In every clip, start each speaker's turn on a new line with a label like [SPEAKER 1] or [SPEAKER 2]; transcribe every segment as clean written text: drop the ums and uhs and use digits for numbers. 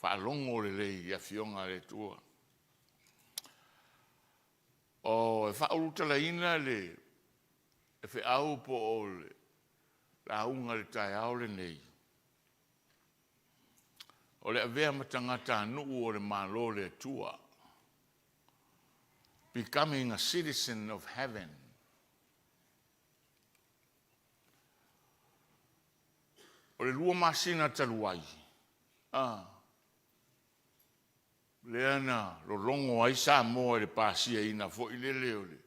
[SPEAKER 1] Faalogo lelei i Afioga a le Atua. O, e faaulutalaina le feau po o le lauga i le taeao lenei, o le avea ma tagatanuu o le Malo o le Atua. Becoming a citizen of heaven. O le 2 masina talu ai, a, lea na lologo ai Samoa i le pasiaina foi lele o le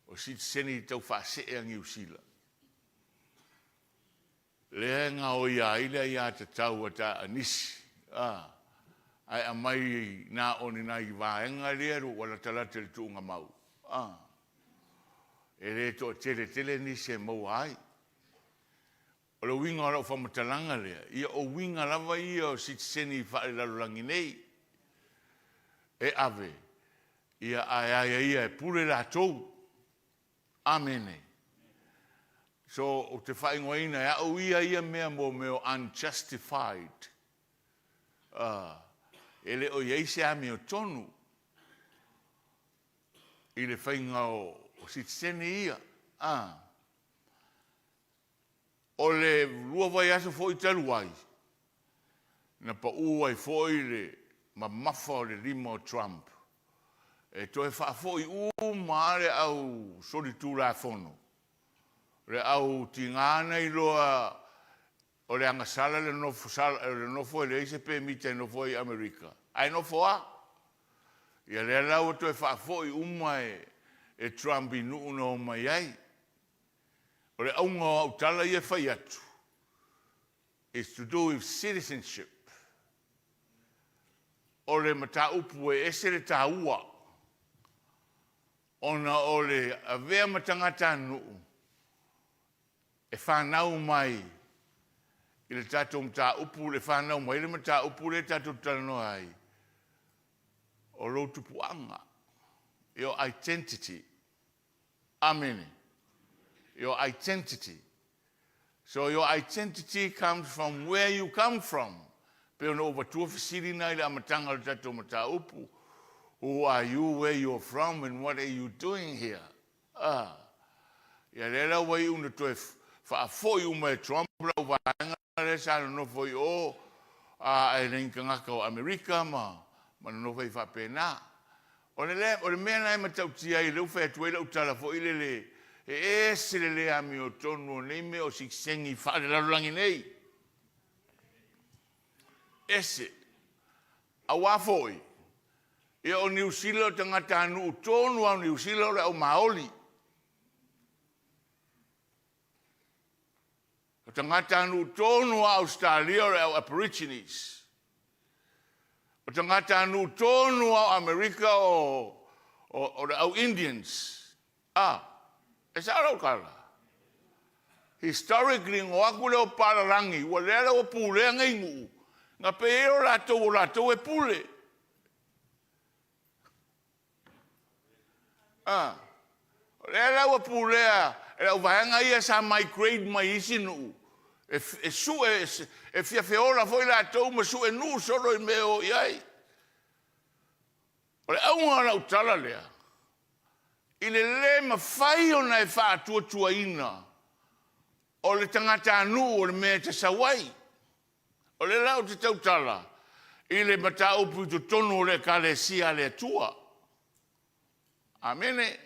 [SPEAKER 1] o sitiseni tau faasee a Niu Sila, lea e gaoia ai le aiatatau a nisi, a, ae aumai na o ni nai vaega ia ua latalata i le tuugamau, a, e le toatele tele nisi e maua ai. O le uiga o lau faamatalaga lea, ia o uiga lava ia o sitiseni faalelalolagi nei, e ave, ia ae aiaia e pule latou. Amene. So, ou te faaigoaina e au ia ia mea mo mea o unjustified. E le o i ai se amiotonu i le faiga o sitiseni ia. O le 2 vaiaso foi talu ai, na pau ai foi le mamafa o le lima o Trump e toe faafoi uma lava le au solitulafono, le au tiga na iloa o le agasala le nofo, le nofo e leai se pemita e nofo ai i Amerika, ae nofo lava. Ia lea la ua toe faafoi uma e Trump i nuu na omai ai. O le auga o au tala ia e fai atu, is to do with citizenship. O le mataupu e ese le taua, ona o le avea ma tagatanuu e fanau mai i le tatou mataupu, le fanau mai ai le mataupu lea tatou te talanoa ai, o lou tupuaga, your identity. Amene. Your identity. So your identity comes from where you come from. Pei ona ou avatua fesili na i le amataga o le tatou mataupu. Who are you, where you are from and what are you doing here? Ah. Ia lea la ua iu na toe faafoi uma e Trump lau vaega lea sa nonofo i o, a e leai ni tagata o Amerika ma nonofo ai faapena. O le o le mea lena e matautia ai, lea ua fai atu ai lau tala foi lele, e ese le le amiotonu o nei mea o sitiseni faalelalolagi nei. Ese. Aua foi, ia o Niu Sila o tagatanuu tonu lava o Niu Sila o le au Maoli. O tagatanuu tonu lava o Ausetalia o le au Aborigines. O tagatanuu tonu lava o Amerika o le au Indians. A, e sao lau tala? Historically, na o atu lea o palalagi, ua lea la ua pulea nei nuu, na pei ai o latou o latou e pule. A, o lea la ua pulea e le auvaega ia sa migrate mai isi nuu, e sue, e fia feola foi latou ma sue nuu solo i mea e o i ai. O le auga o lau tala lea, i le le mafai ona e faatuatuaina o le tagatanuu o le mea e te sau ai. O lea la ou te tautala i le mataupu i totonu o le Ekalesia a le Atua. Amene.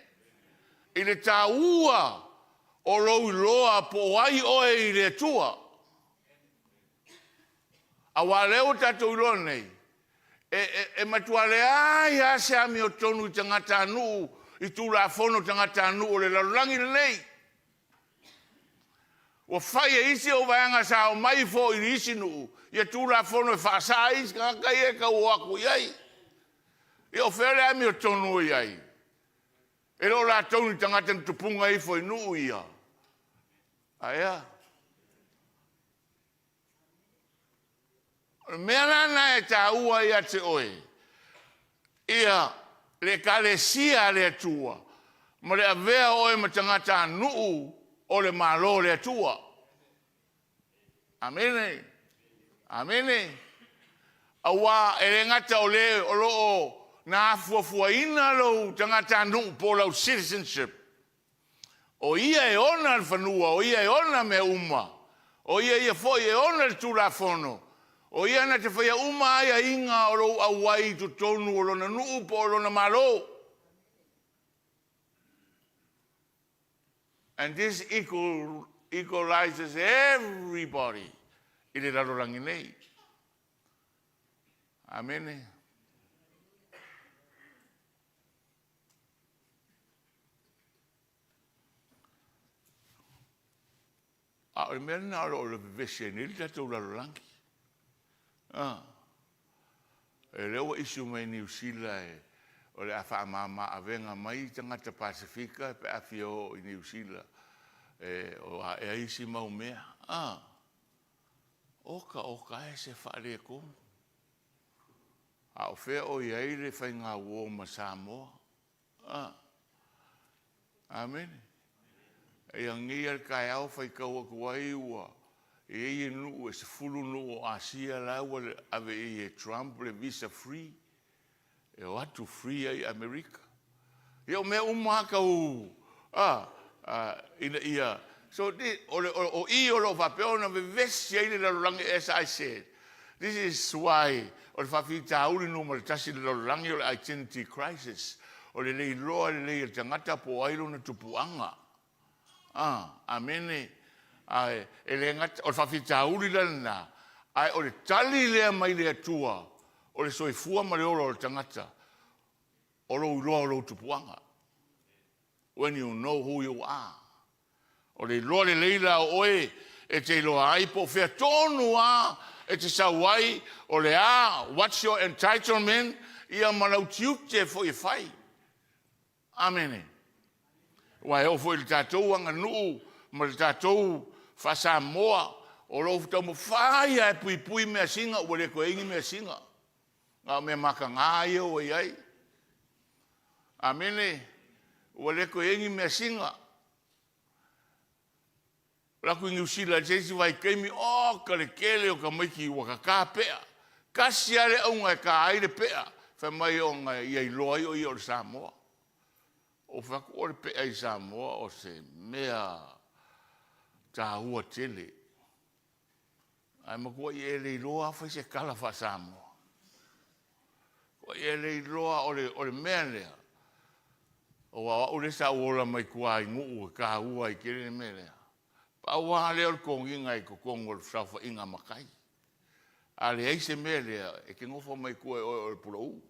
[SPEAKER 1] I le taua o lou iloa po o ai oe i le Atua. Aua o lea ua tatou iloa nei, e matua leai lava se amiotonu i tagatanuu, i Tulafono tagatanuu o le lalolagi lenei. Ua fai e isi au vaega sa omai foi i isi nuu ia Tulafono e faasa ai isi tagata ia e tau o atu i ai. Ia o fea le amiotonu o i ai? E le o latou ni tagata na tupuga ifo i nuu ia. Ae a? O le mea la lena e taua ia te oe, ia le Ekalesia a le Atua ma le avea o oe ma tagatanuu o le Malo o le Atua. Amene. Amene. Aua e le gata o le o lo o na afuafuaina lou tagatanuu po o lau citizenship, o ia e ona le fanua, o ia e ona mea uma, o ia ia foi e ona le Tulafono, o ia na te faia uma aiaiga o lou auai i totonu o lona nuu po o lona Malo. And this equal, equalizes everybody i le lalolagi nei. Amene. A o le mea lena o lo o vevesi ai nei le tatou lalolagi. Ah. E lea ua issue mai e Niu Sila e o le a faamama avega mai tagata Pasefika pe a fia o i Niu Sila e o aea isi mau mea. Ah. Oka oka e se faaletonu. A o fea o i ai le faiga uo ma Samoa? A. Amene. Ia nei lava le taeao faitau atu ai ua i ai nuu e 10 nuu o Asia la ua ave i ai e Trump le visa free e o atu free ai i Amerika. Ia o mea uma lava tau a, ina ia so o, le, o, o i o lo o faapea ona vevesi ai le lalolagi as I said. This is why o le faafitauli numera tasi i le lalolagi o le identity crisis. O le le iloa lelei e le tagata po o ai lona tupuaga. Ah, amene. Ae e le gata, o le faafitauli la lena, ae o le tali lea mai le Atua, o le soifua ma le ola o le tagata, o lou iloa o lou tupuaga. When you know who you are. O le iloa lelei la o oe e te iloa ai po o fea tonu lava e te sau ai, o le a, what's your entitlement, ia ma lau tiute foi e fai. Amene. Aua e oo foi i le tatou aganuu ma le tatou faa-Samoa, o lo o taumafai lava e puipui measina, ua le toe i ai ni measina. Na o mea mataga ia ua i ai. Amene. Ua le toe i ai ni measina. Alu atu i Niu Sila i se isi vaitaimi, oka le tele o tamaiti ua tata pea. Tasi lava le auga e ta ai le pea, fai mai ona ia iloa ai o ia o le Samoa. Ou fai atu, o le pea i Samoa o se mea taua tele. Ae matuai e le iloa lava fai se tala faa-Samoa. Matuai e le iloa o le, o le mea lea. Aua o au lea sa ou ola mai tua i nuu e taua ai tele le mea lea. Pau lava lea o le toniga i totonu o le saofaiga a matai. A leai se mea lea, e te nofo mai tua e oe o le pulou.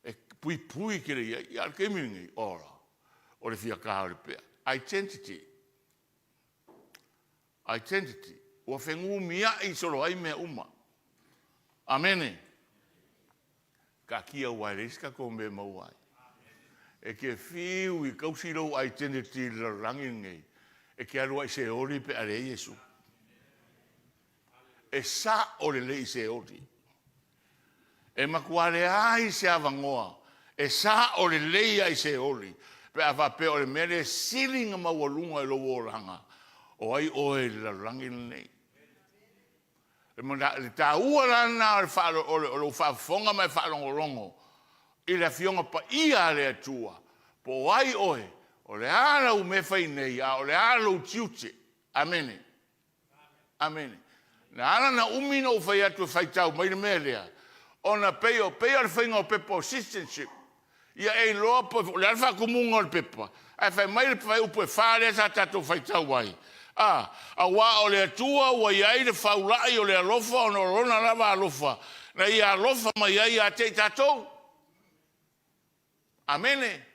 [SPEAKER 1] E puipui tele i ai. A o le taimi lenei, ola, o le fia ta o le pea. Identity. Identity. Ua fenumiai solo ai mea uma. Amene. Taatia aua e leai se tatou mea e maua ai. E te fiu i tausi lou identity i le lalolagi lenei, e te alu lava i Seoli pe a leai Iesu. E sao lelei i Seoli. E matua leai se avanoa e sao lelei lava i Seoli pe a faapea o le mea lea e sili ona maualuga i lou olaga, o ai oe i le lalolagi lenei. Le taua la lena o lou faafofoga ma e faalogologo i le Afioga Paia a le Atua, po o ai oe, o le a lau mea e fai nei, a o le a lou tiute. Amene. Amene. Na ala ona umi ona ou fai atu e faitau mai le mea lea, ona pei o, pei o le faiga o pepa o citizenship. Ia e iloa po o le a le faatumuga o le pepa, ae fai mai le fuaiupu e 4 lea sa tatou faitau ai, a, aua o le Atua ua i ai le faulai o le alofa ona o Lona lava alofa, na Ia alofa mai ai ia te i tatou. Amene.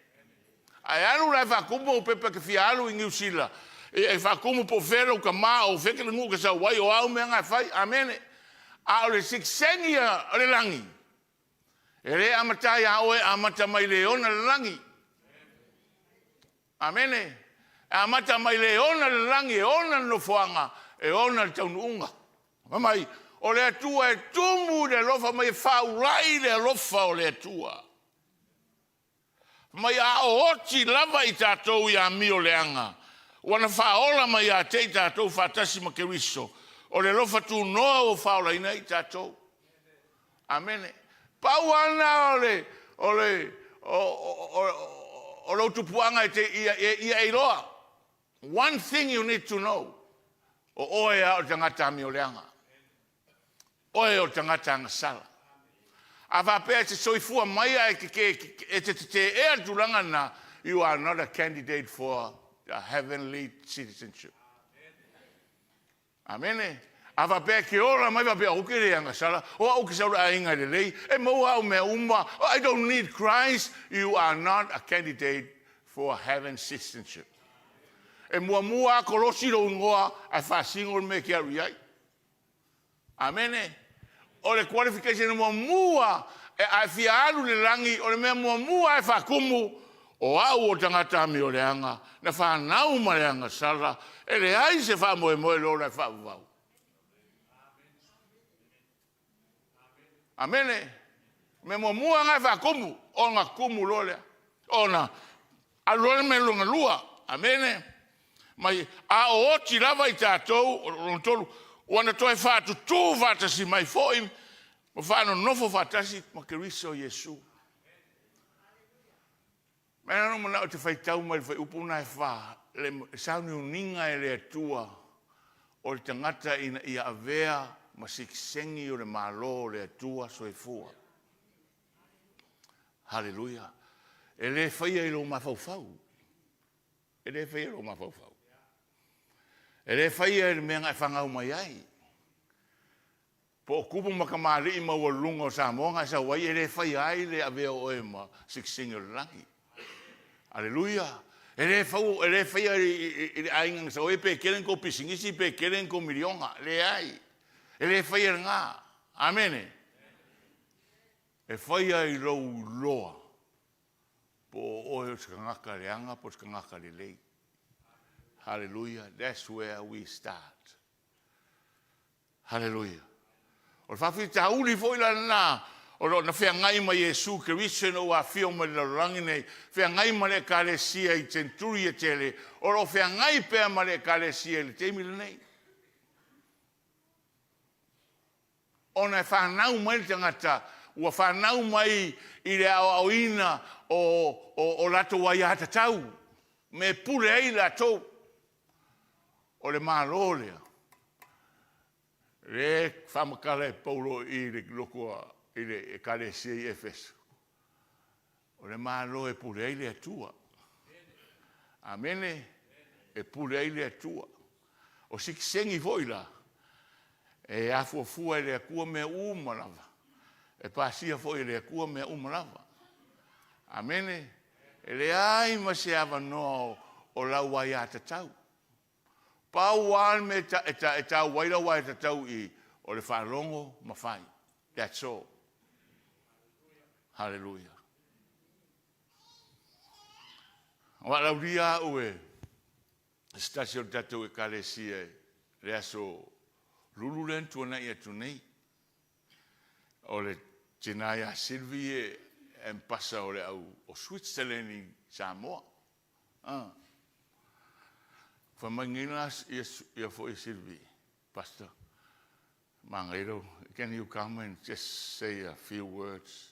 [SPEAKER 1] Ae alu la e faatumu ou pepa e te fia alu i Niu Sila, e faatumu po o fea lou tama, o fea le nuu e te sau ai, o a au mea na e fai. Amene. A o le sitiseni o le lagi, e le amata ia oe, e amata mai le ona le lagi. Amene. E amata mai le ona le lagi, e ona le nofoaga, e ona le taunuuga. Fai mai, o le Atua e tumu i le alofa mai e faaulai le alofa o le Atua. Fai mai, a o oti lava i tatou i amio leaga, ua na faaola mai ia te i tatou faatasi ma Keriso, o le alofa tunoa ua faaolaina ai i tatou. Amene. Pau lava lena o le, o le, o, o, o, o lou tupuaga e te, ia, ia, ia e iloa. One thing you need to know, o oe lava o le tagata amioleaga. Oe o le tagata agasala. A faapea e te soifua mai ae e te teteea le tulaga lena, you are not a candidate for a heavenly citizenship. Amene. A faapea e te ola mai faapea, ou te le agasala, o au ou te sau i le aiga lelei, e maua au mea uma, I don't need Christ, you are not a candidate for heaven citizenship. E muamua lava kolosi lou igoa ae faasino le mea e te alu i ai. Amene. O le qualification muamua e a e fia alu i le lagi, o le mea muamua e faatumu, o au o le tagata amioleaga, na fanau ma le agasala, e leai se faamoemoe i le ola e faavavau. Amene. O le mea muamua lena e faatumu, ona tumu loa lea. Ona alu loa le mea lona lua. Amene. Mai, a o oti lava i tatou, o lona tolu, ua na toe faatutū faatasi mai foi ma faanonofo faatasi ma Keriso Iesu. Mai lava lou manao ou te faitau mai le fuaiupu lena e 4, le sauniuniga e le Atua o le tagata ina ia avea ma sitiseni o le Malo o le Atua Soifua. Haleluia! E le faia i lou mafaufau. E le faia i lou mafaufau. E le faia i le mea na e fanau mai ai. Po o tupu ma tamalii maualuluga o Samoa na e sau ai, e le faia ai le avea o oe ma sitiseni o le lagi. Aleluia! E le fau, e le faia i le aiga na sau ai pe tele ni tou pisinisi pe tele ni tou miliona. Leai. E le faia i lena. Amene. E faia i lou iloa po o oe o se tagata leaga po o se tagata lelei. Hallelujah. That's where we start. Haleluia! O le faafitauli foi la lena o lo o na feagai ma Iesu Keriso ina ua afio mai i le lalolagi nei, feagai ma le Ekalesia i century e tele, o lo o feagai pea ma le Ekalesia i le taimi lenei. Ona e fanau mai le tagata, ua fanau mai i le aoaoina o, o, o latou aiatatau, me pule ai latou. O le Malo lea, lea e faamatala e Paulo i le lotu a, i le Ekalesia i Efeso, o le Malo e pule ai le Atua. Amene. E pule ai le Atua. O sitiseni foi la, e afuafua e le Atua mea uma lava. E pasia foi e le Atua mea uma lava. Amene. E leai ma se avanoa o lau aiatatau. Pau lava le mea e, e, e tau ai lau aiatatau i o le faalogo ma fai. That's all. Hallelujah. Ua laulia au e se tasi o le tatou ekalesia i le aso Lulu lea na tuanai atu nei. O le tina ia Sylvie e ambassador o le au o Switzerland i Samoa. Ah. Fai mai nei la ia, ia foi Sylvie, Pastor, manaia lou, can you come and just say a few words?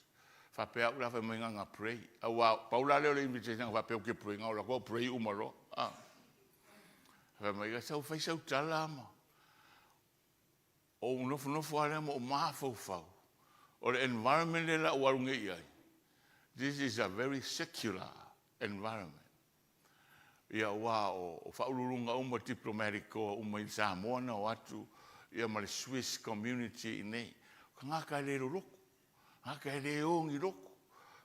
[SPEAKER 1] Faapea au la fai mai na pray. Aua pau la lea o le invitation na faapea ou te pray, na o la pray uma loa. Ah. Fai mai, sau fai sau tala ma ou nofonofo lava lea ma ou mafaufau. O le environment lea la ua alu nei i ai, this is a very secular environment. Ia aua o faauluuluga uma diplomatic corps uma i Samoa na o atu ia ma le Swiss community i inei. O tagata e le lolotu, tagata e le o ni lotu,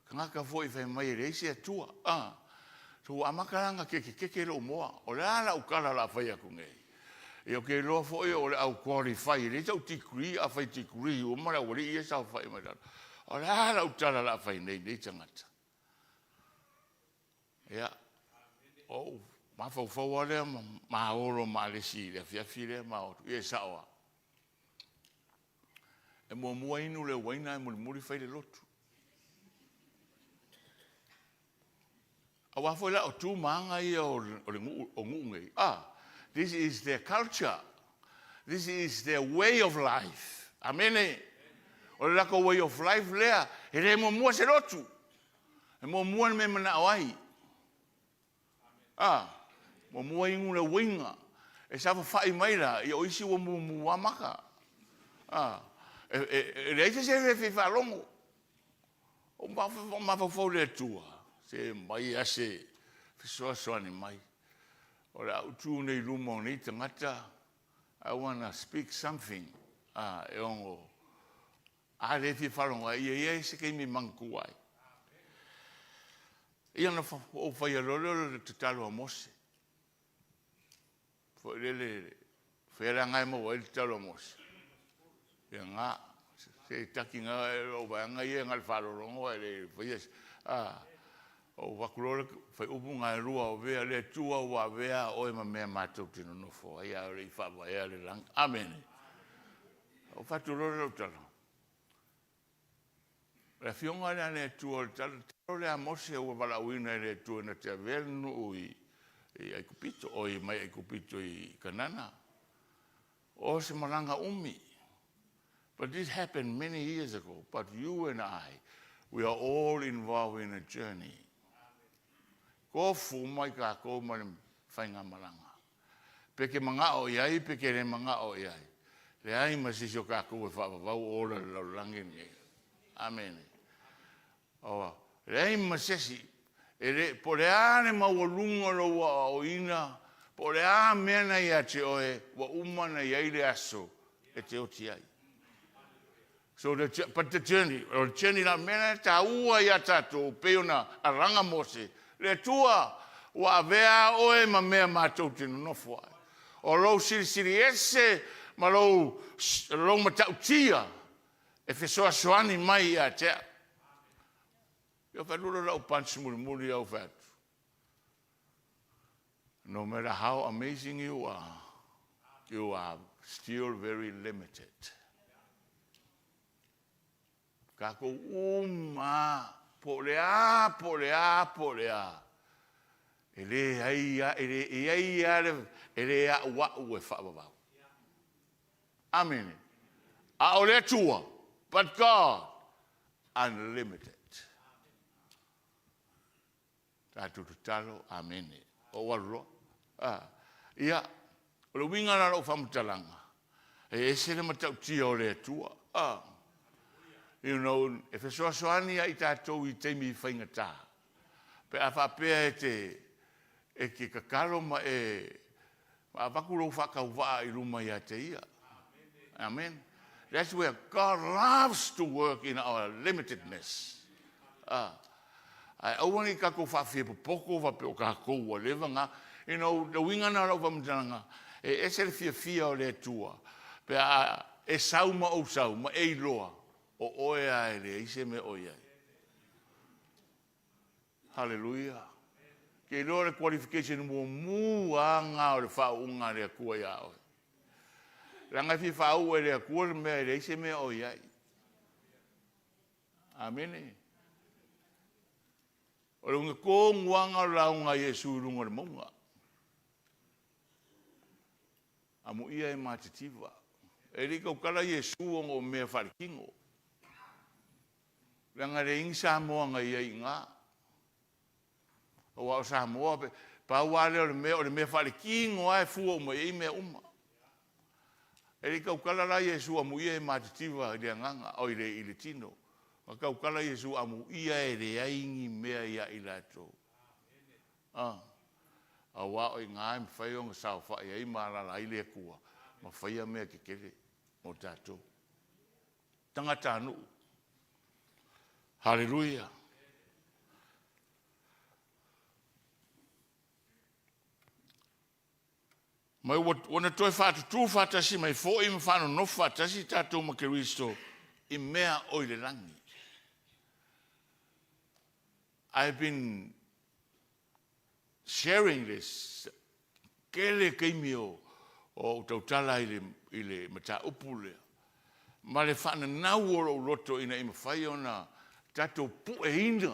[SPEAKER 1] tagata foi fai mai e leai se Atua. Ah. So ua amata la ona kekekeke lou moa. O le a lau tala o le a fai atu nei? Ia ou te iloa foi o le au qualify, e leai sau degree, a fai degree uma le aualii ia e saofai mai lalo. O le a lau tala o le a fai nei i nei tagata? Ia, ou mafaufau lava lea ma maolo ma Alesi i le afiafi lea ma o atu. Ia e sao lava. E muamua inu le uaina ae mulimuli fai le lotu. Aua foi la o tu ma aga ia o le nuu, o nuu nei. Ah, this is their culture. This is their way of life. Amene. O le latou way of life lea, e le muamua se lotu, e muamua le mea e manao ai. A, muamua inu le uiga. E saofafai mai la, ia o isi ua mumu lava maka. A, e, e, e leai se isi e fia faalogo. Ou mafaufau i le Atua, se mai a se fesoasoani mai. O le a ou tu nei i luma o nei tagata, I wanna speak something, a, e ono, a le fia faalogo ai, ia i ai se taimi e manatua ai. Ia ona ou faia loa lea o le tatalo a Mose. Foi lele, fea la e maua ai le tatalo a Mose? Ia na, se taki na lou vaega ia na o le faalologo ae le faia se, a, ou avatu loa le fuaiupu lena e lua o avea le Atua ua avea oe ma mea matou te nonofo ai a o le i faavaea le lagi. Amene. Ou fai atu loa lea o lau tala, o le Afioga lea a le Atua, o le tatalo lea a Mose ua valaauina e le Atua na te avea le nuu i Aikupito, oi mai Aikupito i Kanana. O se malaga umi. But this happened many years ago. But you and I, we are all involved in a journey. Tofu mai kākou ma le faigamalaga. Pe ke manao i ai, pe ke le manao i ai. Leai ma se isi o kākou e faavavau ola i le lalolagi lenei. Amene. Aua, leai ma se isi, e le, po o le a le maualuga o lou aoaoina, po o le a mea na ia te oe, ua uma ona i ai le aso e te oti ai. So the, but the journey, o le journey la mea la taua ia tatou pei ona alaga Mose, le Atua ua avea oe ma mea matou te nonofo ai. O lou silisili ese ma lou, lou matautia e fesoasoani mai ia te au. Ia fai atu lau punch mulimuli au fai atu. No matter how amazing you are, you are still very limited. Kākou uma, po o le a, po o le a, po o le a, e leai a, e le, e i ai lava le, e le a'ua'u e faavavau. Amene. A o le Atua, but God, unlimited. Tatou tatalo, amene. Ou alu loa. Ah, ia, o le uiga la o lau faamatalaga, e ese le matautia o le Atua. Ah, you know, e fesoasoani ia i tatou i taimi faigata. Pe a faapea e te, e te tatalo ma e ma avatu lou faatauvaa i luma ia te Ia. Amen. That's where God loves to work in our limitedness. Ah. Ae aua ne i tatou faafiapopoto faapea o tatou ua leva na. You know, le uiga lena o lau faamatalaga, e ese le fiafia o le Atua pe a e sau ma ou sau ma e iloa o oe lava e leai se mea o i ai. Haleluia. Ke iloa le qualification muamua lava o le faauuga a le Atua ia oe. Leaga e fia faauu e le Atua le mea e leai se mea o i ai. Amene. O le uiga tonu lava o le lauga a Iesu i luga o le mauga. Amuia e matitiva. E le i tautala Iesu ona o mea faaletino. Leaga e leai ni Samoa na i ai i ina. Aua o Samoa, pau lava lea o le mea, o le mea faaletino lava e fua uma i ai mea uma. E le i tautala la Iesu amuia e matitiva i le agaga, oi i le tino. Na tautala Iesu amuia e leai ni mea ia i latou. Ah. Aua o i ina e mafai ona saofai ai ma alaala ai le Atua ma faia mea tetele mo tatou. Tagatanuu. Haleluia. Ma ua, ua na toe faatutū faatasi mai foi ma faanonofo faatasi tatou ma Keriso i mea o i le lagi. I've been sharing this tele taimi o ou tautala i le, i le mataupu lea ma le faananau o lou loto ina ia mafai ona tatou pueina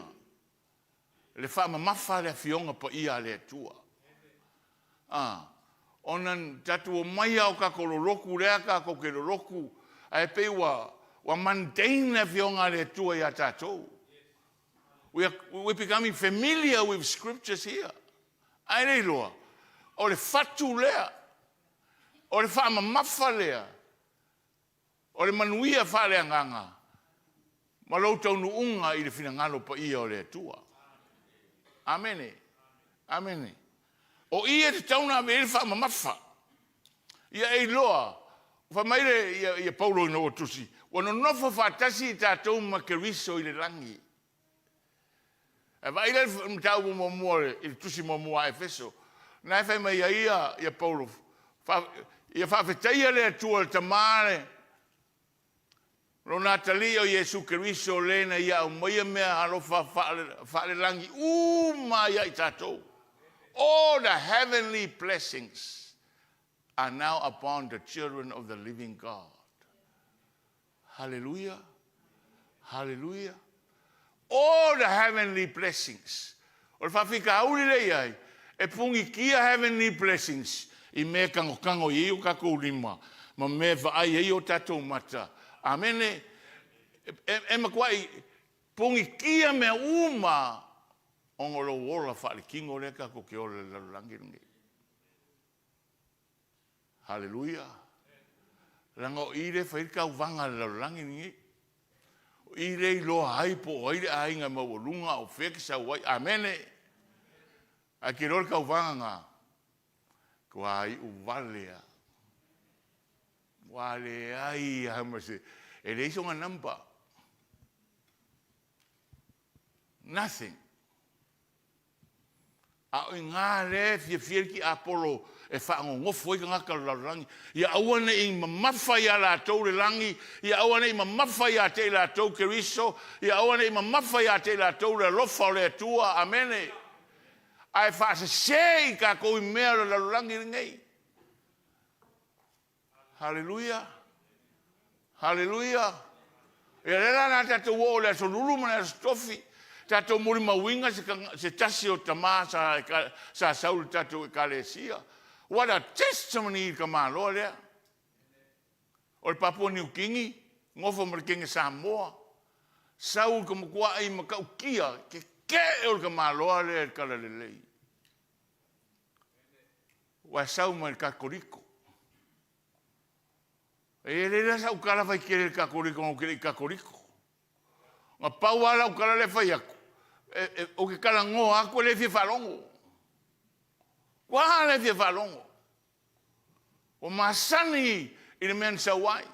[SPEAKER 1] le faamamafa a le Afioga Paia a le Atua. A, ona tatou omai lava o tatou lolotu lea tatou te lolotu, ae pei ua, Ua mundane le Afioga a le Atua ia tatou. We are, we're becoming familiar with scriptures here. Ae le iloa, o le fatu lea, o le faamamafa lea, o le manuia faaleagaga ma lou taunuuga i le finagalo paia o le Atua. Amene. Amene. O i e tatau ona ave i ai le faamamafa. Ia e iloa, fai mai le, ia, ia Paulo ina ua tusi, ua nonofo faatasi i tatou ma Keriso i le lagi. Ae vaai la i le mataupu muamua i le tusi muamua a Efeso, na e fai mai ai ia, ia Paulo, fa, ia faafetaia le Atua le Tama le, Lona Atalii o Iesu Keriso le na ia aumaia mea alofa faalelagi uma ia i tatou. All the heavenly blessings are now upon the children of the living God. Hallelujah. Hallelujah. All the heavenly blessings. O le faafitauli lea i ai, e pugitia heavenly blessings i mea e tangotango i ai o tatou lima ma mea e vaai ai o tatou mata. Amene. E, e, e matuai pugitia mea uma ona o lou ola faaletino lea tatou te ola i le lalolagi lenei. Haleluia! Leaga o i lea e fai ai le tauvaga a le lalolagi lenei. O i lea e iloa ai po o ai le aiga e maualuga a o fea e te sau ai. Amene! Ae te iloa le tauvaga na, tua iu vale lava. Ua leai lava ma se, e leai sona number. Nothing. A o i ina lea e fiafia ai le tiapolo e faanonofo ai tagata o le lalolagi, ia aua ne i mamafa ia latou le lagi, ia aua ne i mamafa ia te i latou Keriso, ia aua ne i mamafa ia te i latou le alofa o le Atua. Amene. Ae faasese i tatou i mea o le lalolagi lenei. Haleluia! Haleluia! Ia lea la o le a tatou oo i le Aso Lulu ma le Aso Tofi, tatou molimauina se, se tasi o tama sa, sa sau i le tatou ekalesia. What a testimony i le tamaloa lea. O le Papua Niu Kini, nofo ma le kene Samoa, sau i ka matuai matautia keke'e o le tamaloa lea i le talalelei. Ua e sau mai le Katoliko. E le la sau tala fai tele i le Katoliko ou te le i Katoliko. Na pau lava lau tala lea fai atu, e, e, ou te talanoa atu e le fia faalogo. Ua le fia faalogo. Ua masani i le mea na sau ai.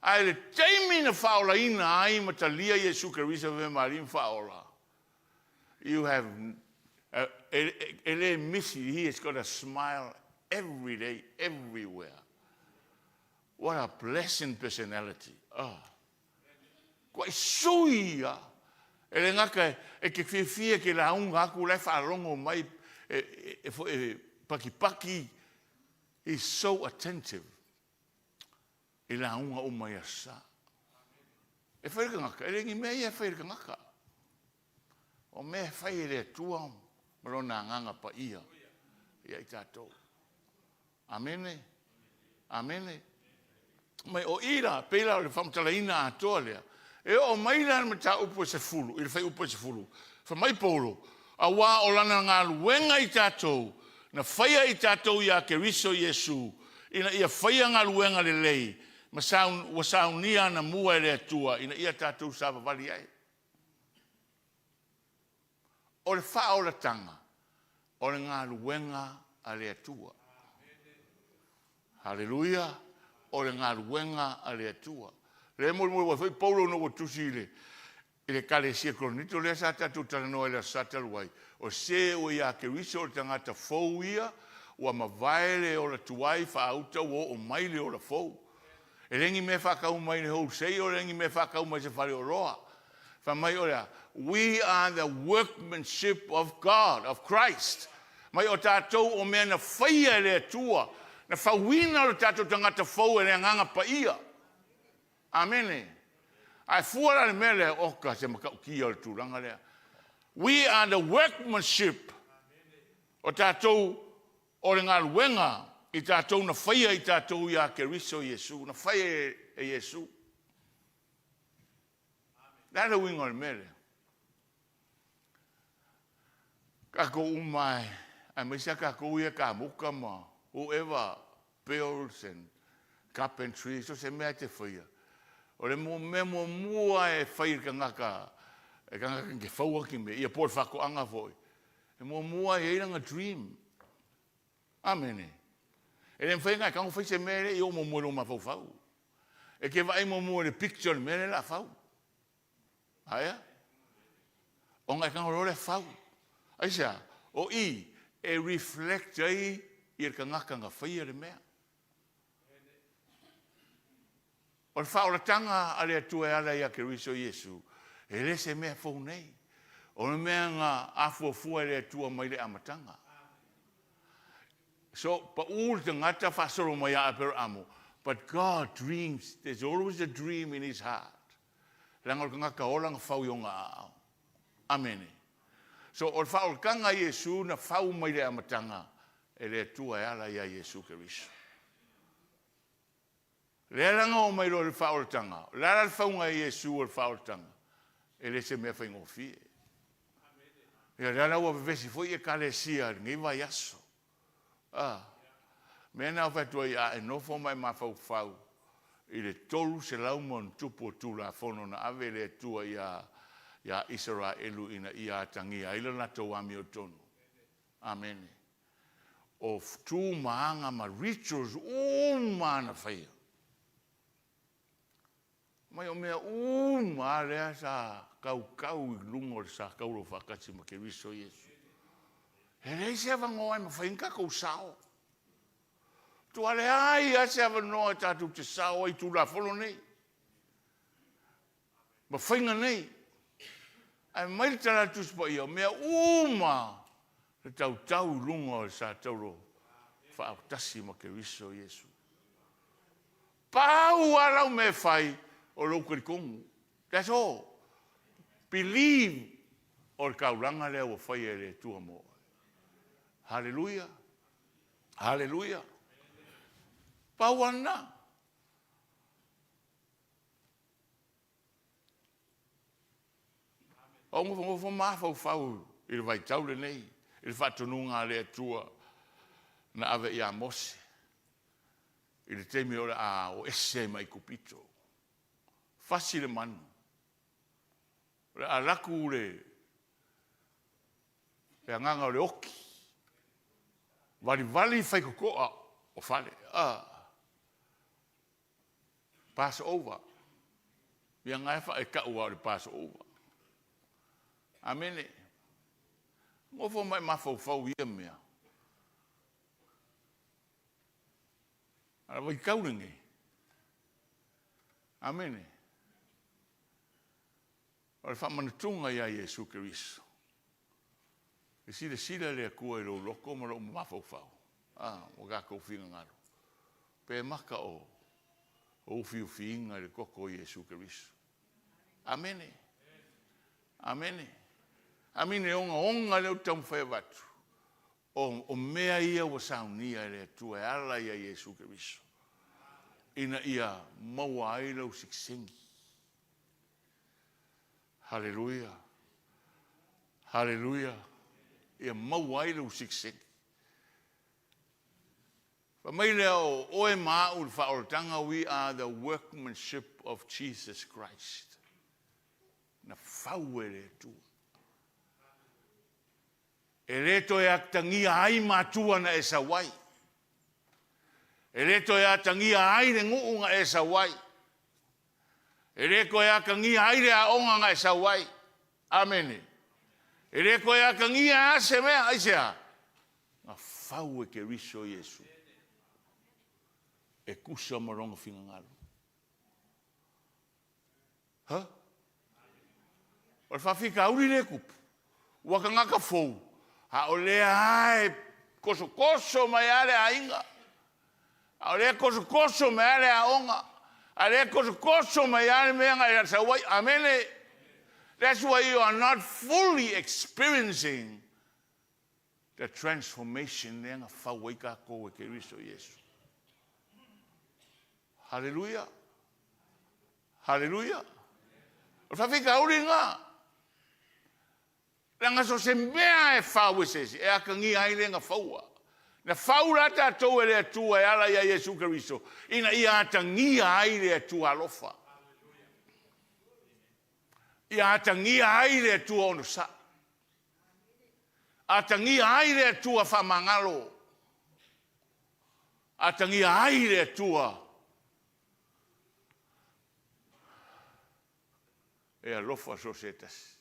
[SPEAKER 1] Ae le taimi na faaolaina ai ma talia Iesu Keriso e ma Alii ma Faaola, you have e le misi, he has got a smile every day, everywhere. What a blessing personality. Oh. Kua sui ia. E le gata e ke fiafia ke lauga atu la e faalogo mai e, e, e, e pakipaki. He's so attentive i lauga uma i aso Sa. E fai le tagata, e le ni mea ia e fai e le tagata. O mea e fai e le Atua ma lona agaga paia ia i tatou. Amene. Amene. Mai o i la, pei la o le faamatalaina atoa lea, e oo mai la le mataupu e sefulu, i le fuaiupu e sefulu, fai mai Paulo, auā o lana galuega i tatou, na faia i tatou iā Keriso Iesu, ina ia faia galuega lelei, ma ua saunia anamua e le Atua ina ia tatou savavali ai. O le faaolataga, o le galuega a le Atua. Haleluia! O le galuega a le Atua. Lea e molimoli ai foi Paulo ina ua tusi i le i le Ekalesia Korinito lea sa tatou talanoa i le Aso Sa talu ai, o se ua iā Keriso o le tagata fou ia, ua mavae le ola tuai faauta ua oo mai le ola fou. E le ni mea faatau mai le wholesale, e le ni mea faatau mai se faleoloa. Fai mai o le a? We are the workmanship of God, of Christ. Mai o tatou o mea na faia e le Atua, na fauina lo tatou tagata fou e le Agaga Paia. Amene. Ae fua la le mea lea, oka se matautia o le tulaga lea. We are the workmanship o tatou o le galuega i tatou na faia i tatou iā Keriso Iesu, na faia e Iesu. Le a le uiga o le mea lea? Tatou uma aemaise a tatou ia kamuta ma whoever builds and carpentry, so se mea e te faia. O le mea muamua e fai e le tagata, e tagata ke faua ki mea, ia po o le faatoaga foi, e muamua e i ai lana dream. Amene. E le mafai ona e tago fai se mea e le i oo muamua i lou mafaufau. E te vaai muamua i le picture o le mea lea o le a fau. Aea? Ona e tago loa lea fau. Aisea? O i e reflect ai ia le tagata na faia le mea. O le faaolataga a le Atua e ala ia Keriso Iesu, e le se mea fou nei. O le mea na afuafua e le Atua mai le amataga. So, pau le tagata faasolo mai ia Aperaamo, but God dreams, there's always a dream in his heart. Leaga o le tagata ola na fau i ona aao. Amene. So, o le faaolataga a Iesu na fau mai le amataga e le Atua e ala ia Iesu Keriso. Lea la na oo mai loa i le faaolataga, o le a la le fauga e Iesu o le faaolataga? E le se mea faigofie. Ia lea la ua vevesi foi Ekalesia i lenei vaiaso. Ah, mea na o fai atu ai, a e nofo ma e mafaufau i le 300+ o Tulafono na ave e le Atua ia ia Isaraelu ina ia atagia ai le latou amiotonu. Amene. O tu ma aga ma rituals uma na faia. Mai o mea uma lea sa kaukau i luga o le sa tauro faatasi ma Keriso Iesu. E leai se avanoa e mafai ona tatou sao. Matua leai lava se avanoa tatou te sao ai i Tulafono nei ma faiga nei. Ae mai le tala a le Tusi Paia, o mea uma na tautau i luga o le sa tauro faatasi ma Keriso Iesu. Pau lava lau mea e fai, o lou talitonu. That's all. Believe o le taulaga lea ua faia e le Atua mo oe. Haleluia. Haleluia. Pau lava lena. Ou nofonofo ma mafaufau i le vaitau lenei, i le faatonuga a le Atua na ave ia Mose i le taimi o le a o ese ai mai Aikupito. Fasi le manu, o le a alu atu le agaga o le oti, valivali faitotoa o fale. Ah. Passover. Ia na e tau lava o le Passover. Amene. Nofo ma e mafaufau i ia mea. A o le vaitau lenei. Amene. O le faamanatuga ia Iesu Keriso. E silasila le Atua i lou loto ma lou mafaufau, a, ua tatou finagalo, pe maka o ufiufiina i le toto o Iesu Keriso. Amene. Amene. Amene ogaoga lea ou te taumafai e avatu, o mea ia ua saunia e le Atua e ala ia Iesu Keriso, ina ia maua ai lau sikisingi. Haleluia. Haleluia. Ia maua ai lou sikisingi. Fai mai lea o oe ma a'u i le faaolataga, we are the workmanship of Jesus Christ. Na fau e le Atua. E le toe atagia ai matua na e sau ai. E le toe atagia ai le nuu na e sau ai. E le toe atagia ai le aoga na e sau ai. Amene. E le toe atagia a se mea, aisea? Na fau e Keriso Iesu. E tusa ma lona finagalo. Huh? O le faafitauli lea e tupu, ua tagata fou, a o lea lava e tosotoso mai lava le aiga, a o lea e tosotoso mai lava le aoga, a o lea e tosotoso mai lava le mea na e sau ai. Amene. That's why you are not fully experiencing the transformation lea na fau ai tatou e Keriso Iesu. Haleluia. Haleluia. O le faafitauli lena. Leaga so o se mea e fau e se isi, e atagia ai le na faua. Na fau la tatou e le Atua e ala ia Iesu Keriso, ina ia atagia ai le Atua alofa. Ia atagia ai le Atua onosai. Atagia ai le Atua faamagalo. Atagia ai le Atua e alofa so o se tasi.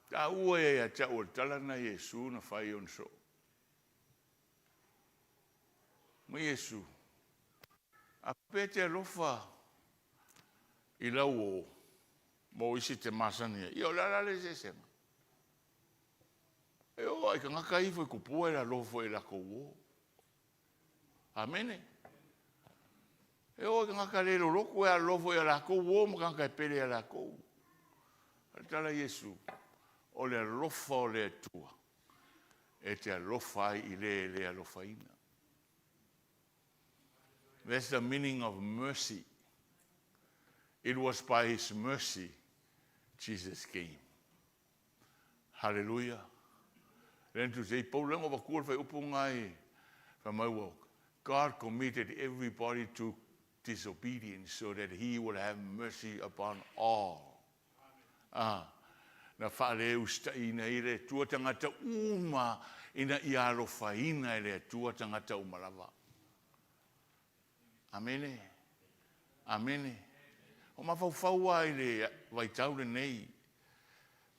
[SPEAKER 1] Taua ia ia te au o le tala na Iesu na fai ona soo. Ma Iesu, a pe te alofa i lau uo ma o isi e te masani ai, ia o le a la le eseesega? E oo lava i tagata ia i tupua e le alofa foi i latou uo. Amene. E oo i tagata le lolotu e alolofa foi ia latou uo ma tagata e pele ia latou. O le tala a Iesu, o le alofa o le Atua e te alofa ai i le e le alofaina. That's the meaning of mercy. It was by His mercy Jesus came. Hallelujah. Lea na tusi ai Paulo, lea na ou avatua le fuaiupu lena i, fai mai ua God committed everybody to disobedience so that He would have mercy upon all. Ah, na faale-usitaina ai e le Atua tagata uma ina ia alofaina e le Atua tagata uma lava. Amene. Amene. O mafaufau lava i le vaitau lenei,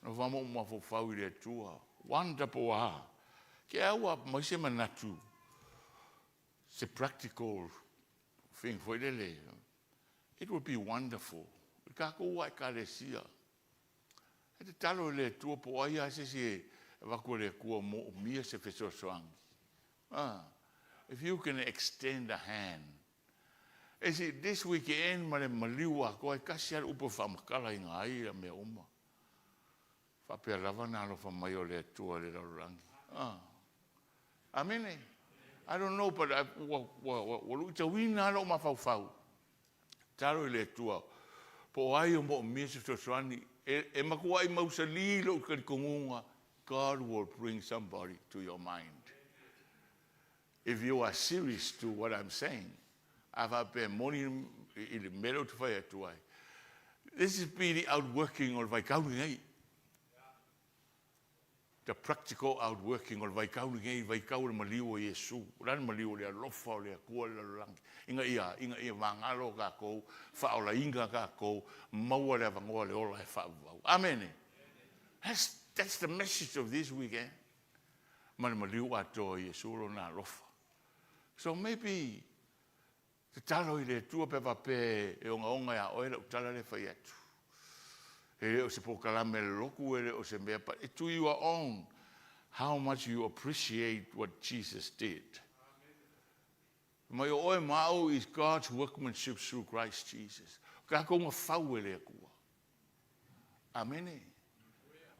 [SPEAKER 1] na faa ou mafaufau i le Atua. Wonderful a. Ke au a mai se manatu, se practical thing foi lele. It would be wonderful. I tatou lava Ekalesia. E tatalo i le Atua po o ai lava se isi e avatu e le Atua moomia se fesoasoani. Ah, if you can extend a hand. E si, this weekend ma le maliu atoa e tasi lava le upu e faamatalaina ai ia mea uma. Faapea lava na alofa mai o le Atua i le lalolagi. Ah. Amene. I don't know, but ua, ua, ua, ua luitauina lava lou mafaufau. Tatalo i le Atua, po o ai o moomia se fesoasoani, e, e matuai mausali lou talitonuga, God will bring somebody to your mind. If you are serious to what I'm saying, a faapea e moni i le mea lea ou te fai atu ai. This is be the outworking o le vaitau lenei. The practical outworking o le vaitau lenei, vaitau o le maliu o Iesu. O le a le maliu o le alofa o le Atua i le lalolagi. Ina ia, ina ia magalo tatou, faaolaina tatou, maua le avanoa le ola e faavavau. Amene. That's, that's the message of this weekend. Ma le maliu atoa o Iesu lona alofa. So maybe tatalo i le Atua pe faapea e ogaoga ia oe lau tala lea e fai atu. E le o se polokalame a le lotu, e le o se mea, but to your own, how much you appreciate what Jesus did. Mai o oe ma au is God's workmanship through Christ Jesus. O tatou na fau e le Atua. Amene.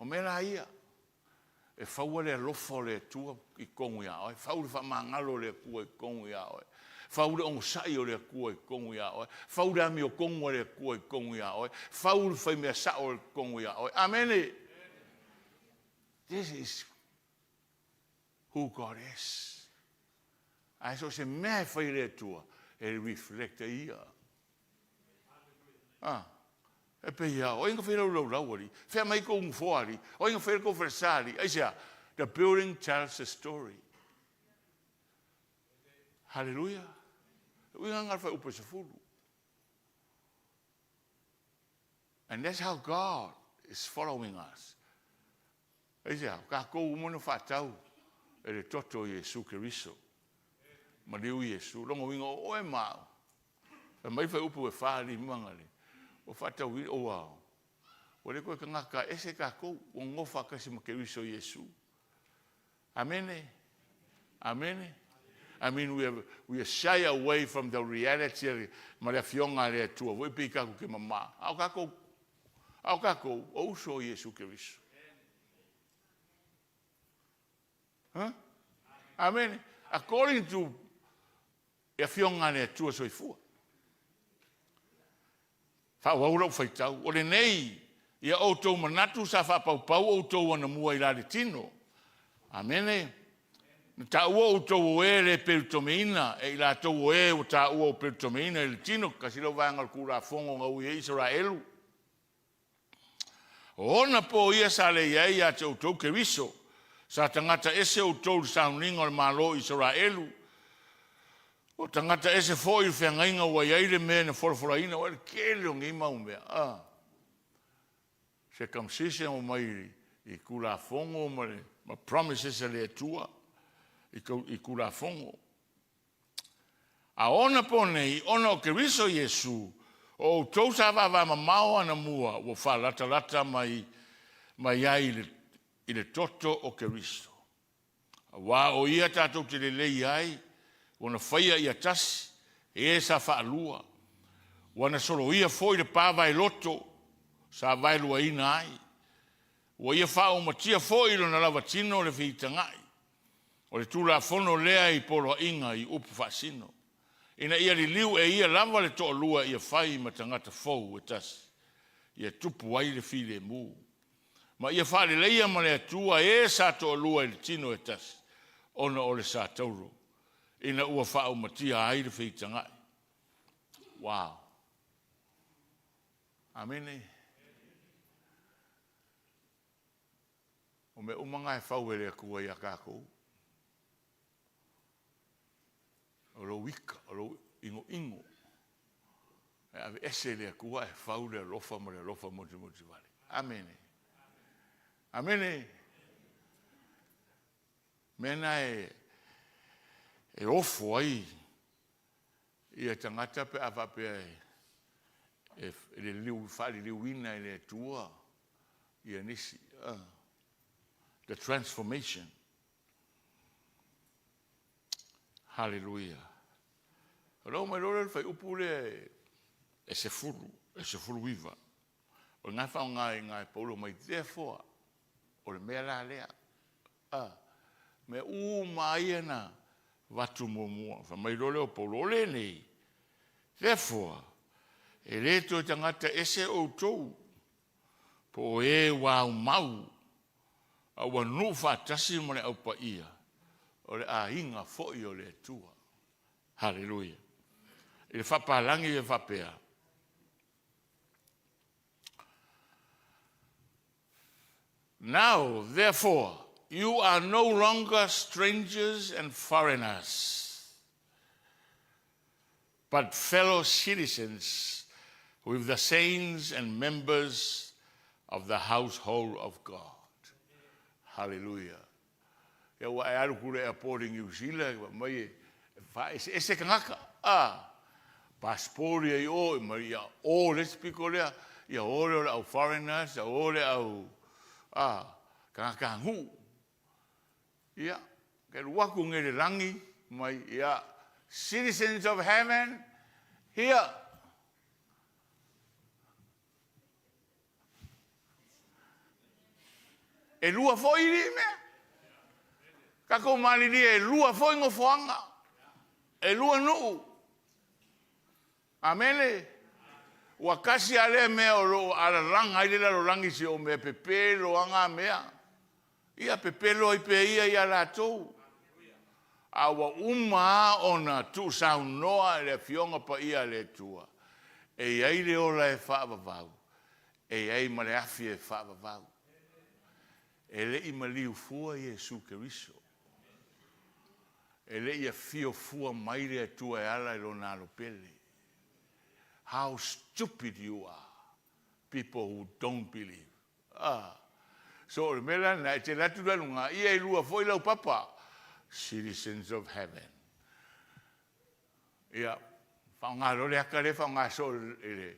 [SPEAKER 1] O mea la ia, e faua le alofa o le Atua i totonu ia oe, fau le faamagalo o le Atua i totonu ia oe, fau le onosai o le Atua i totonu ia oe, fau le amiotonu a le Atua i totonu ia oe, fau le faimea sao i totonu ia oe. Amene. This is who God is. Ae so o se mea e fai e le Atua, e reflect ai ia. Ah, e pei a, o ai na fai lau laulau alii? Fea mai kou nofoa alii? O ai na fai kou falesa alii? Aisea? The building tells the story. Hallelujah. Uiga nga whai upe sefulu. And that's how God is following us. Aisea? Kākou uma na whaatau e le toto o Iesu Keriso. Maliu Iesu. Longa uiga o oe ma au. Fai mai fuaiupu e fa lima na le ua faatauina, ua, ua le toe tagata ese tatou, ua nonofo faatasi ma Keriso Iesu. Amene. Amene. I mean, we are, we are shy away from the reality ma le afioga a le Atua foi pei tatou te mamā. A o tatou, a o tatou, o uso o Iesu Keriso. Huh? Amene. According to e afioga a le Atua soifua. Faaauau lau faitau. O lenei, ia outou manatu sa faapaupau outou anamua i la le tino. Amene. Na taua outou o e le pelutomeina e i latou o e ua taua o pelutomeina i le tino, kasi lea o vaega o le Tulafono na ui ai Isaraelu. O ona po ia sa le i ai ia te outou Keriso, sa tagata ese outou i le sauniga o le Malo o Isaraelu, ua tagata ese foi i le feagaiga ua i ai le mea na folafolaina, ua le tele o nei mau mea, a circumcision ua mai i Tulafono ma le ma promises a le Atua i, i Tulafono. A ona po nei, ona o Keriso Iesu, o outou sa vaavamamao anamua ua faalatalata mai, mai ai i le, i le toto o Keriso. Auā o ia tatou te lelei ai, ua na faia ia tasi, e sa faalua, ua na soloia foi le pa vaeloto sa vaeluaina ai. Ua ia faaumatia foi i lona lava tino le feitagai o le Tulafono lea i poloaiga i upu faasino, ina ia liliu e ia lava le toalua ia fai ma tagata fou e tasi, ia tupu ai le filemu, ma ia faaleleia ma le Atua e sa toalua i le tino e tasi, ona o le satauro, ina ua faaumatia ai le feitagai. Wow! Amene. O mea uma na e fau e le Atua iā tatou. O lou ika, o lou inoino, e aveese e le Atua ae fau le alofa ma le alofa motumotu vale. Amene. Amene. Mea na e, e ofo ai ia tagata pe a faapea e, e, e liliu, faaliliuina e le Atua ia nisi. The transformation. Haleluia. Ona oo mai loa lea o le fuaiupu lea e 10, e 19. O lena e faaaoga i ina e Paulo mai, therefore, o le mea la lea. A, mea uma lava ia na avatu muamua. Fai mai loa lea o Paulo, o lenei, therefore, e le toe tagata ese outou, po o e ua aumau, a ua nuu faatasi ma le Au Paia, o le aiga foi o le Atua. Haleluia. I le faapalagi e faapea, Now, therefore, you are no longer strangers and foreigners, but fellow citizens with the saints and members of the household of God. Hallelujah. Ia ua e alu ku le airport i New Zealand, wa mai e faaeseese tagata. A, passport ia i o, mai ia o le isi pito lea, ia o lea o le au foreigners, ia o le au, a, tagata nuu. Ia, ke alu atu nei le lagi, mai, ia, citizens of heaven, here. E lua foi alii mea. Tatou malilie e lua foi nofoaga. E lua nuu. Amene. Ua tasi lava lea mea o lo o alalaga ai le lalolagi i si ou mea pepelo lava na mea. Ia pepelo ai pea ia ia latou. A ua uma lava ona tuusaunoa e le Afioga Paia a le Atua, e i ai le ola e faavavau, e i ai ma le afi e faavavau. E le i maliu fua Iesu Keriso. E le i afio fua mai le Atua e ala i Lona Alo pele. How stupid you are, people who don't believe. Ah. So o le mea la lena, e te alu atu la i luga, ia e lua foi lau papa, citizens of heaven. Ia, faaaoga loa le ata lea e faaaoga soo e le,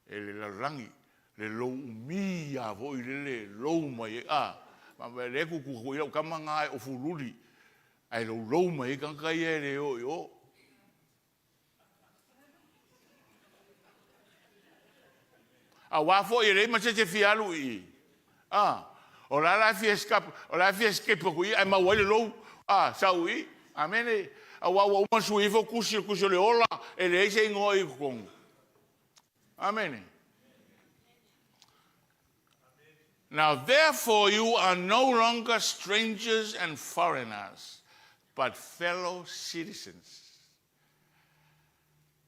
[SPEAKER 1] e le lalolagi, le lou umi lava foi lele e lou mai ai, a, lea e tutu atu i ai lau tama lena e ofululi, ae loulou mai ai tagata ia e le o i o. Aua foi e leai ma se isi e fia alu i i. A, o la la e fia escape, o la e fia escape atu i i ae maua ai le lou, a, sau i i. Amene. Aua ua uma ona sui ifo tusi, o le tusi o le ola, e leai se igoa i totonu. Amene. Now therefore you are no longer strangers and foreigners, but fellow citizens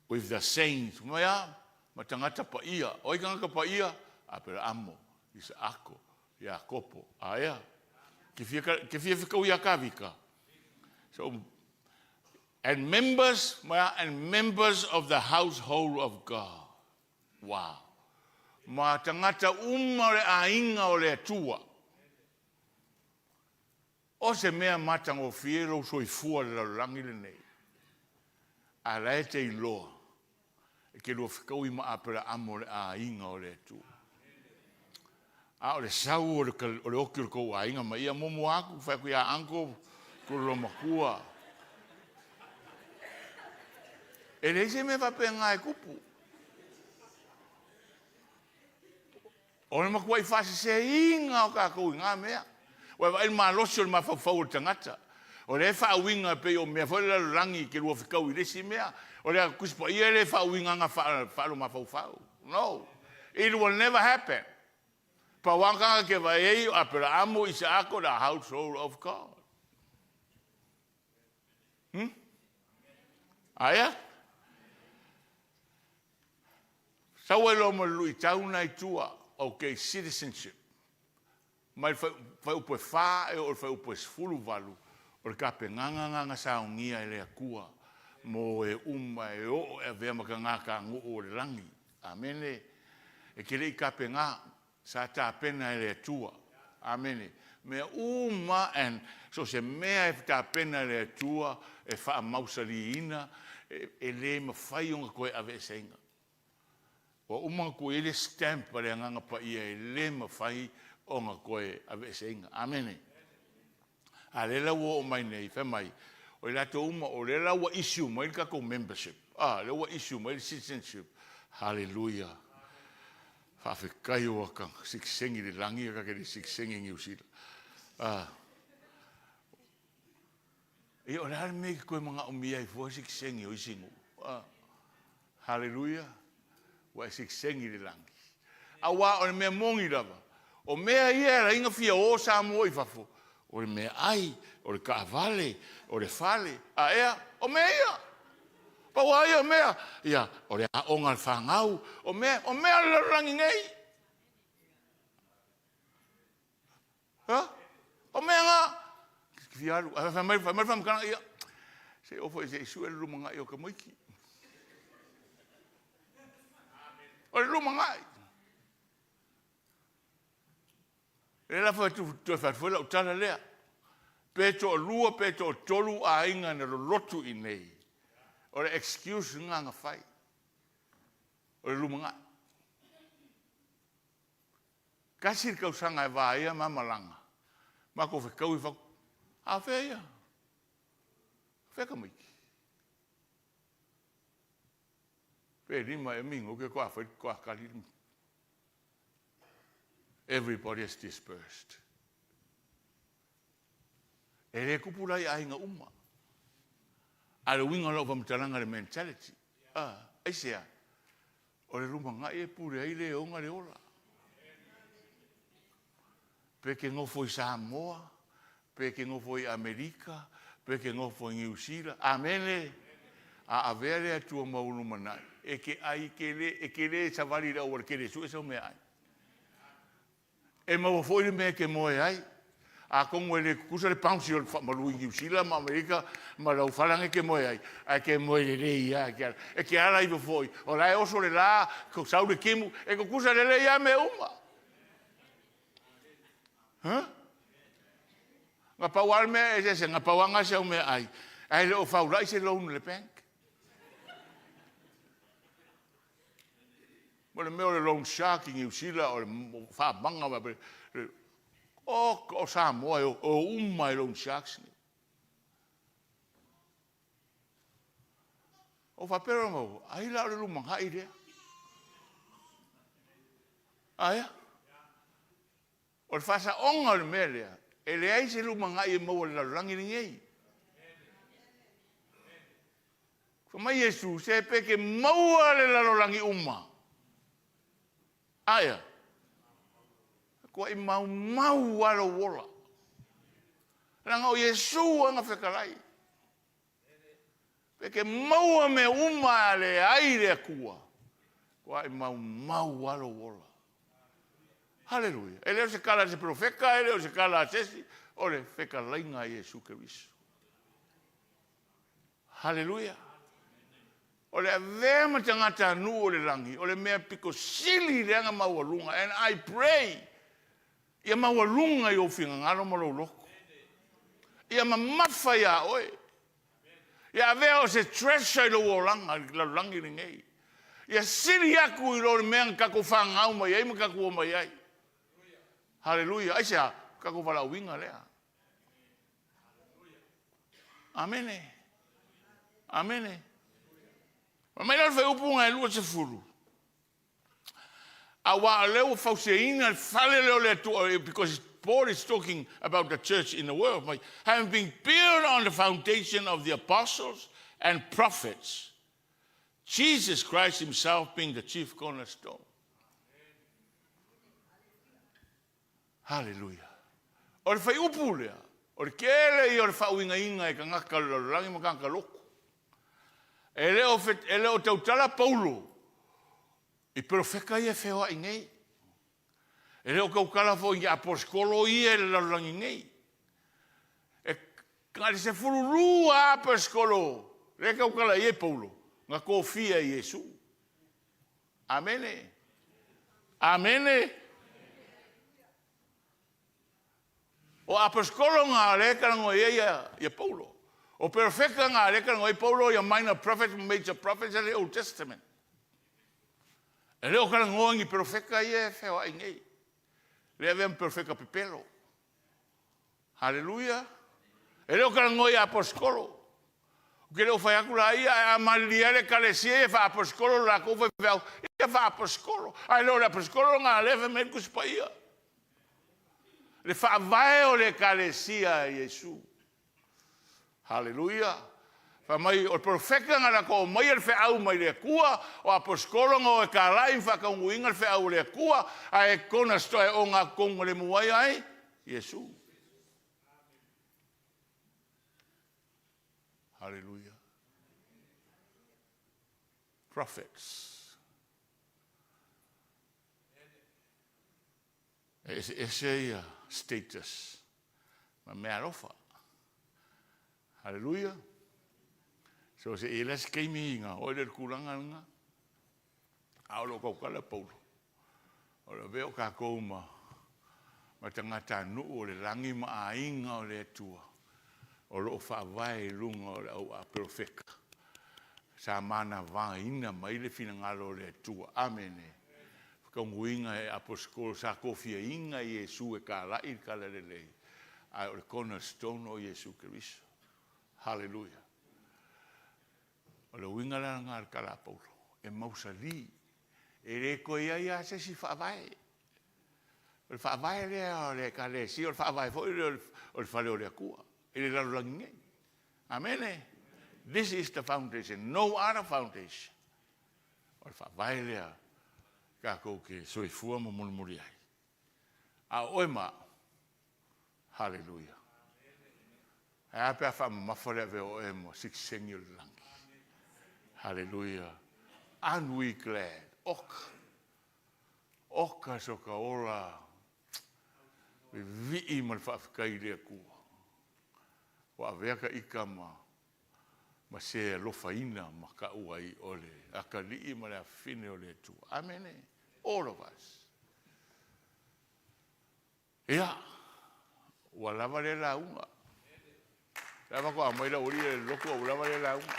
[SPEAKER 1] with the saints. Mai a, ma tagata paia. O ai tagata paia? Aperaamo, Isaako, Iakopo. Aea. Ke fia, ke fia whikau ia Kavika. So, and members, mai and members of the household of God. Wow. Ma tagata uma o le aiga o le Atua. O se mea matagofie lou soifua i le lalolagi lenei, a la e te iloa e ke lua fekaui ma Aperaamo le aiga o le Atua. A o le sau o le, o le oki o le kou aiga ma ia muamua aku, fai aku ia uncle, kolo makua. E leai se mea faapena e tupu. O le matuai faaseseina o tatou i na mea. Ua e vaai i le malosi o le mafaufau o le tagata. O lea e faauiga e pei o mea foi le lalolagi ke lua fetau i le isi mea. O le Tusi Paia e le faauigaga faalomafaufau. No. It will never happen. Pau lava tagata ke vaai ai o Aperaamu, Isaako, the household of God. Hmm? Aia? Sau ai loa ma le luitau na i tua, okay, citizenship. Mai le fuaiupu e 4 e oo i le fuaiupu e 18, o le tapenaga lena na saogia e le Atua mo e uma e oo e avea ma tagata-nuu o le lagi. Amene. E te le i tapena, sa tapena e le Atua. Amene. Mea uma and so se mea e tapena e le Atua e faamausaliina, e le mafai ona toe aveeseina. Ua uma ona tuu i ai le stamp a le Agaga Paia e le mafai ona toe aveeseina. Amene. A lea la ua oo mai nei, fai mai, o i latou uma, o lea la ua issue mai le tatou membership. Ah, lea ua issue mai le citizenship. Haleluia. Faafetai ua ka sikisengi i le lagi, a ka ke le sikisengi i Niu Sila. Ah. Ia, o le a le mea i ke toe manaomia ai fua sikisengi o isi nuu? Ah. Haleluia! Ua e sikisengi i le lagi. Auā o le mea moni lava, o mea ia e ala ai ona fia o Samoa i fafo, o le meaai, o le taavale, o le fale, a ea, o mea ia. Pau lava ia o mea, ia, o le aoga a le fanau, o mea, o mea o le lalolagi nei. Ha? O mea nga! Fia alu, ae fai mai, fai mai le faamatalaga, ia, se i oo foi se i sue le lumanai o tamaiti. O le lumanai. E la foi tu toe fai atu foi lau tala lea. Pe toalua, pe toatolu aiga na lolotu i nei. O le excuse lena na fai. O le lumanai. Tasi le tausaga e va ai a ma malaga, matou fetaui fai atu, a o fea ia? O fea tamaiti? Pe 5 ea minute toa fai toa tali le Everybody has dispersed. E le tupu la i aiga uma. A o le uiga o lau faamatalaga i le mentality, a, aisea? O le lumanai e pule ai le ona le ola. Pe ke nofo i Samoa, pe ke nofo i Amerika, pe ke nofo i Niu Sila. Amene. A avea le Atua ma ou lumanai, e ke ai, e ke le, e ke le savali i le auala tele e sue sau meaai. E maua foi le mea e te moe ai. Atonu e le tutusa le bouncy o le faamalu i Niu Sila ma Amerika ma lau falaga e te moe ai, ae te moe lelei lava e te ala. E te ala ifo foi, o la e oso le la, sau le timu, e tutusa lelei lava mea uma. Huh? Na pau lava le mea eseese, na pau lava lena si au meaai, ae le o faulai se loan i le bank. Ma le mea o le loan shark i Niu Sila, o le faamaga ma o, o Samoa e o uma i loan sharks nei. O faapea lona mau, ai la o le lumanai lea. Aia? O le faasaoga o le mea lea, e leai se lumanai e maua i le lalolagi lenei. Fai mai Iesu, se pe ke maua le lalolagi uma. Aia. Matuai maumau lava lou ola. Leaga o Iesu lava na fetalai. Pe e te maua mea uma ae a leai le Atua, matua maumau lava lou ola. Haleluia! E le o se tala a se perofeta, e le o se tala a se isi, o le fetalaiga a Iesu Keriso. Haleluia! O le avea ma tagatanuu o le lagi, o le mea pito sili lea ona maualuga. And I pray, ia maualuga i ou finagalo ma lou loto. Ia mamafa ia oe. Ia avea o se treasure i lou olaga i le lalolagi lenei. Ia sili atu i lo le mea na tatou fanau mai ai ma tatou omai ai. Haleluia! Aisea? O le tatou valaauina lea. Amene. Amene. Fai mai la le fuaiupu 20, aua o lea ua fausiaina le fale lea o le Atua, because Paul is talking about the church in the world, having been built on the foundation of the apostles and prophets, Jesus Christ himself being the chief cornerstone. Haleluia! O le fuaiupu lea, o le tele ia o le faauigaina e tagata o le lalolagi ma tagata lotu. E le o, e le o tautala Paulo i perofeta ia e feoai nei. E le o tautala foi i aposetolo ia i le lalolagi nei. E na o le 12 lava aposetolo lea e tautala i ai Paulo, na tofia e Iesu. Amene. Amene. O aposetolo na lea e talanoa i ai ia Paulo. O perofeta na lea e talanoa i ai Paulo, ia minor prophets, major prophets, le Old Testament. E le o talanoa ni perofeta ia e feoai nei. Lea avea ma perofeta pepelo. Haleluia. E le o talanoa i aposetolo. Ou te le o fai atu la ia, ae a malilie lava le ekalesia ia e faaposetolo le latou faifeau, ia faaposetolo. Ae le o le aposetolo lena lea e fai mai ai le Tusi Paia. Le faavae o le ekalesia a Iesu. Haleluia. Fai mai o le perofeta na latou aumaia le feau mai le Atua, o aposetolo na o e talai ma faataunuuina le feau a le Atua, ae cornerstone e ogatotonu ai ai Iesu. Haleluia. Prophets. E eseese ia status ma meaalofa. Haleluia. So se i i ai la se taimi ona oo lea i le tulaga lena. A o lo o tautala Paulo, o le avea o tatou ma tagatanuu o le lagi ma aiga o le Atua, o lo o faavae i luga o le auaperofeta sa manavaina mai le finagalo o le Atua. Amene. Faataunuuina e aposetolo sa tofiaina e Iesu e talai le talalelei, ae o le cornerstone o Iesu Keriso. Haleluia. O le uiga la lena o le tala a Paulo, e mausali. E le toe i ai lava se isi faavae. O le faavae lea o le Ekalesia, o le faavae foi lea o le fale o le Atua i le lalolagi nei. Amene. This is the foundation, no other foundation. O le faavae lea tatou te soifua ma mulimuli ai. A o oe ma au, haleluia. Ae a pe a faamamafa le avea o oe ma sitiseni o le lagi. Haleluia. Aren't we glad? Oka. Oka so ta ola vivii ma le faafetai i le Atua. Ua avea ta ita ma ma se alofaina ma taua ai o le atalii ma le afafine o le Atua. Amene. All of us. Ia, ua lava lea lauga. La faatoa aumai le aualii e le lotu a ua lava lea lauga.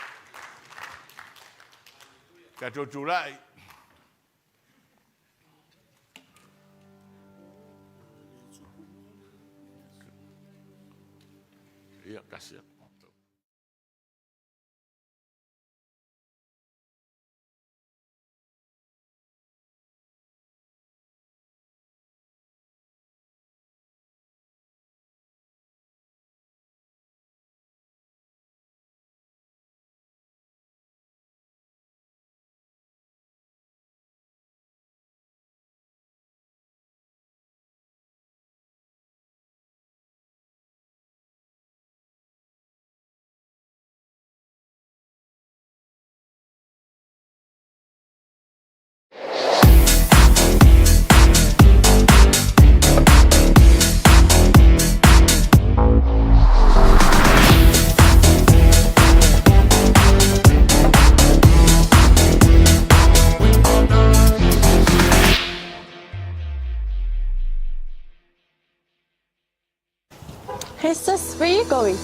[SPEAKER 1] Tatou tulai. Ia, tasi atu.
[SPEAKER 2] you going?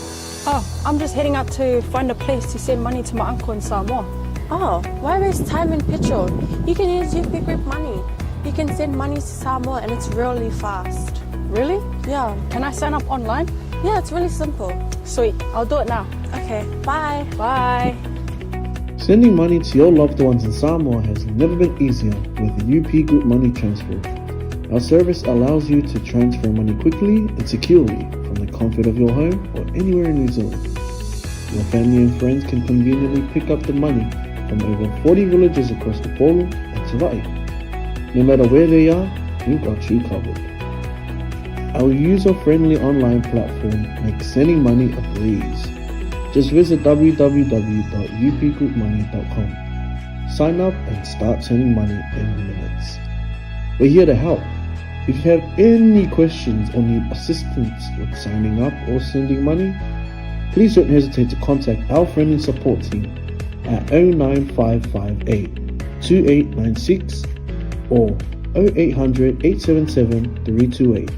[SPEAKER 3] Oh, I'm just heading out to find a place to send money to my uncle in Samoa.
[SPEAKER 2] Oh, why waste time and petrol? You can use UP Group Money. You can send money to Samoa and it's really fast.
[SPEAKER 3] Really?
[SPEAKER 2] Yeah.
[SPEAKER 3] Can I sign up online?
[SPEAKER 2] Yeah, it's really simple.
[SPEAKER 3] Sweet, I'll do it now.
[SPEAKER 2] Okay, bye.
[SPEAKER 3] Bye.
[SPEAKER 4] Sending money to your loved ones in Samoa has never been easier with UP Group Money Transfer. Our service allows you to transfer money quickly and securely from the comfort of your home or anywhere in New Zealand. Your family and friends can conveniently pick up the money from over 40 villages across Upolu and Savaii. No matter where they are, we've got you covered. Our user-friendly online platform makes sending money a breeze. Just visit www.upgroupmoney.com. Sign up and start sending money in minutes. We're here to help. If you have any questions or need assistance with signing up or sending money, please don't hesitate to contact our friendly support team at 09558 2896 or 0800 877 328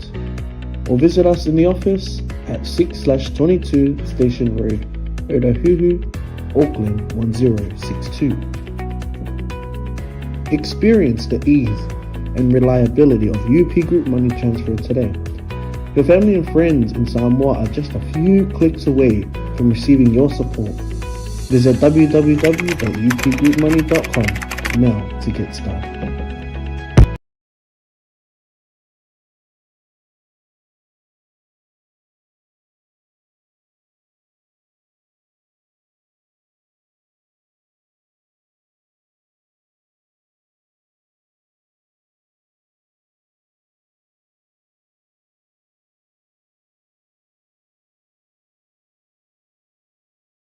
[SPEAKER 4] or visit us in the office at 6/22 Station Road, Otahuhu, Auckland 1062. Experience the ease and reliability of UP Group Money Transfer today. Your family and friends in Samoa are just a few clicks away from receiving your support. Visit www.upgroupmoney.com now to get started.